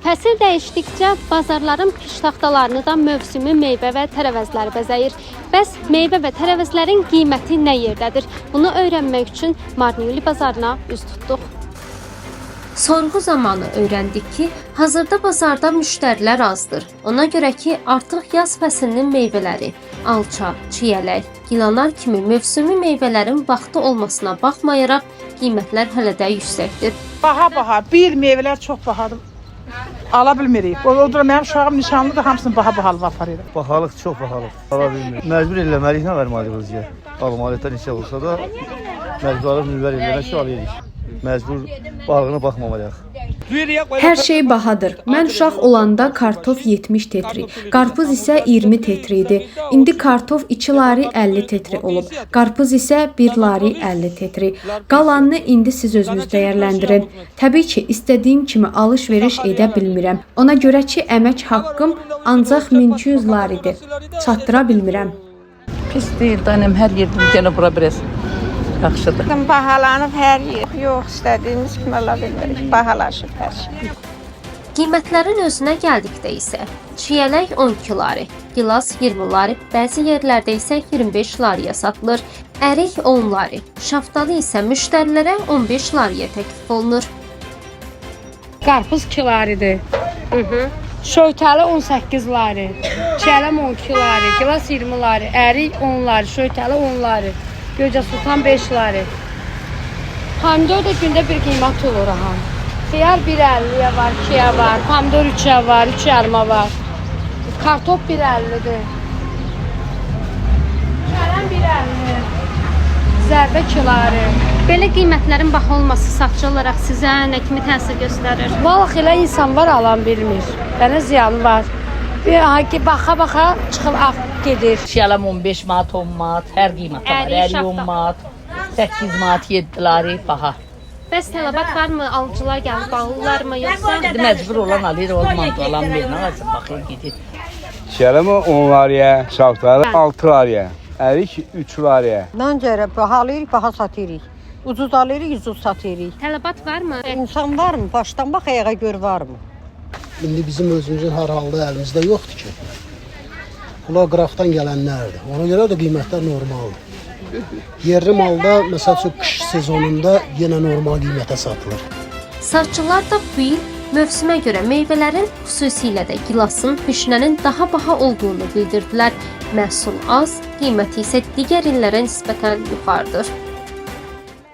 Fəsil dəyişdikcə bazarların piştaxtalarını da mövsümi meyvə və tərəvəzlər bəzəyir. Bəs meyvə və tərəvəzlərin qiyməti nə yerdədir? Bunu öyrənmək üçün Marneuli bazarına üz tutduq. Sorğu zamanı öyrəndik ki, hazırda bazarda müştərilər azdır. Ona görə ki, artıq yaz fəslinin meyvələri, alça, çiyələk, gilanar kimi mövsümi meyvələrin vaxtı olmasına baxmayaraq qiymətlər hələ də yüksəkdir. Baha-baha, bir meyvələr çox bahadır. Ala bilmirik. O da mənim uşağım nişanlıdır, hamısını baha-baha alıb aparır. Bahalıq çox bahalıq. Ala bilmirik. Məcbur eləməliyik, nə verməliyik ki? Almalıqdan neçə olsa da məcbur alıb münvər eləmək ki, alırıq. Məcbur balığına baxmamalıyıq. Hər şey bahadır. Mən uşaq olanda kartof 70 tetri, qarpız isə 20 tetri idi. İndi kartof 2 lari 50 tetri olub. Qarpız isə 1 lari 50 tetri. Qalanını indi siz özünüz dəyərləndirin. Təbii ki, istədiyim kimi alış-veriş edə bilmirəm. Ona görə ki, əmək haqqım ancaq 1200 laridir. Çatdıra bilmirəm. Pis deyil, dayanım hər yerdə gənə bura biraz yaxşıdır. Bahalanıb hər yer. Yox, istədiyimiz kimi ala bilmirik. Bahalaşıb hər şey. Qiymətlərin özünə gəldikdə isə çiyələk 12 lari, gilas 20 lari, bəzi yerlərdə isə 25 lariyə satılır. Ərik 10 lari, şaftalı isə müştərilərə 15 lariyə təklif olunur. Qarpız 2 laridir. Şöytəli 18 lari. Çiyələm 12 lari, gilas 20 lari, ərik 10 lari, şöytəli 10 lari. Göycə Sultan 5 lari. Pomidor da gündə bir qiymət olur aha. Xiyar 1.50-yə var, 2-yə var, pomidor 3-ə var, 3 yarıma var. Kartof 1.50-dir. Kərəm 1.50. Zərbə 2 lari. Belə qiymətlərin baha olması satıcı olaraq sizə nə kimi təsir göstərir? Vallah elə insan var alan bilmir. Mənə ziyanı var. Bir ha ki baxa-baxa çıxıb ağ gedir. Çiyələm 15 manat, 10 manat, hər qiymətə var. Ərik, Ərik 10 şaftalı. manat, 8 manat, 7 lari baha. Bəs tələbat varmı? Alıcılar gəlib alırlarmı yoxsa? İndi məcbur olan alır, olmayan da alan bilir. Nə alacaq, baxır gedir. Çiyələm 10 lariyə, şaftalı 6 lariyə, ərik 3 lariyə. Nancərə baha alırıq, baha satırıq. Ucuz alırıq, ucuz satırıq. Tələbat varmı? İnsan varmı? Başdan bax ayağa gör varmı? İndi bizim özümüzün hər halda əlimizdə yoxdur ki. Bunlar qıraqdan gələnlərdir. Ona görə də qiymətlər normaldır. Yerli malda məsəl üçün qış sezonunda yenə normal qiymətə satılır. Satıcılar da bu il mövsümə görə meyvələrin, xüsusilə də gilasın, vişnənin daha baha olduğunu bildirdilər. Məhsul az, qiyməti isə digər illərə nisbətən yuxarıdır.